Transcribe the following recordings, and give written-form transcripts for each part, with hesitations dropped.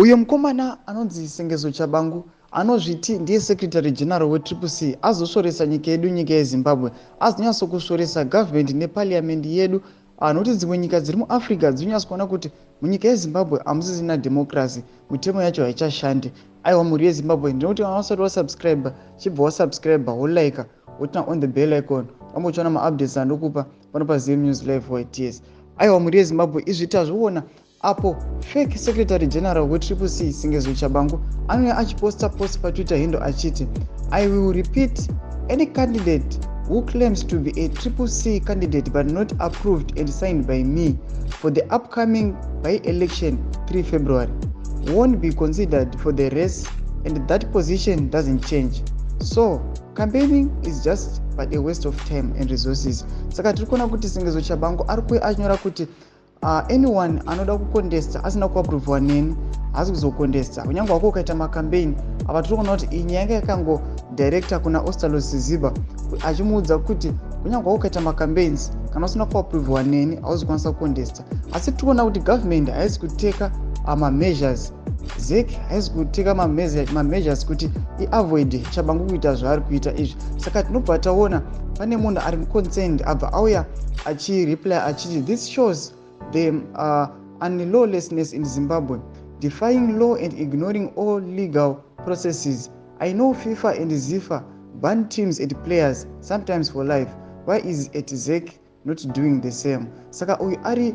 Uyo mukomana anonzi Sengezo Tshabangu anozviti ndiye secretary general weTriple C azosvoresa nyika yedu, nyika yeZimbabwe. Azonyatsokusvoresa government neparliament yedu, nokuti dzimwe nyika dziri muAfrica dzinonyatso kuona kuti munyika yeZimbabwe hamusisina democracy, mitemo yacho haichashandi. Aiwa, mhuri yeZimbabwe, ndinoti kana usati wasubscribe, chibva wasubscribe, wolike, woturn on the bell icon, ambochiona maupdates andokupa pano paZM News Live YTS. Aiwa, mhuri yeZimbabwe, izvi tazviona apo fake secretary general weTriple C Sengezo Tshabangu anouya achiposta post paTwitter handle achiti, "I will repeat, any candidate who claims to be a Triple C candidate but not approved and signed by me for the upcoming by election 3 February won't be considered for the race, and that position doesn't change. So campaigning is just but a waste of time and resources." Saka tiri kuona kuti Sengezo Tshabangu ari kuuya achinyora kuti anyone anoda kucontesta asina kuaprovwa neni haasi kuzocontesta, kunyange wako ukaita macampaign. Apa tiri kuona kuti iyi nyaya yanga yakangodirecta kuna Ostallos Siziba, achimuudza kuti kunyange wako ukaita macampaigns, kana usina kuaprovwa neni hauzi kukwanisa kucontesta. Asi tiri kuona kuti government haisi kuteka mameasures, ZEC haisi kuteka mameasures kuti iavoid Tshabangu kuita zvaari kuita izvi. Saka tinobva taona pane munhu ari concerned abva auya achireply achiti, "This shows the unlawlessness in Zimbabwe, defying law and ignoring all legal processes. I know FIFA and ZIFA ban teams and players, sometimes for life. Why is at ZEC not doing the same?" Saka uyu ari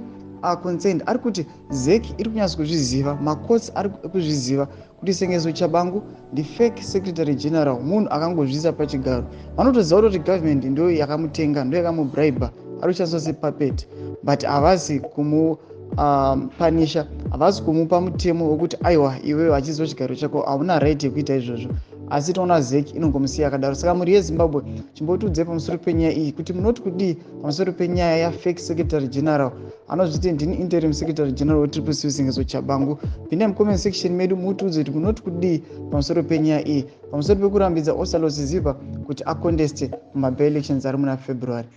concerned ari kuti ZEC iri kunyatso kuzviziva, macourts ari kuzviziva kuti Sengezo Tshabangu ndifake secretary general, munhu akangozviisa pachigaro. Vanotoziva kuti government ndo yakamutenga, ndo yakamubribe, ari kushandiswa sepuppet, but havasi kumupunisha, havasi kumupa mutemo wekuti aiwa, iwewe hachiziva chigaro chako, hauna right yekuita izvozvo. Asi toona ZEC inongomusiya akadaro. Saka mhuri yeZimbabwe, chimbotiudzei pamusoro penyaya iyi kuti munoti kudii pamusoro penyaya yafake secretary general anozviti ndini interim secretary general weTriple C Sengezo Tshabangu. Pindai mucomment section medu mutiudze kuti munoti kudii pamusoro penyaya iyi, pamusoro pekurambidza Ostallos Siziba kuti aconteste mumaby elections ari muna February.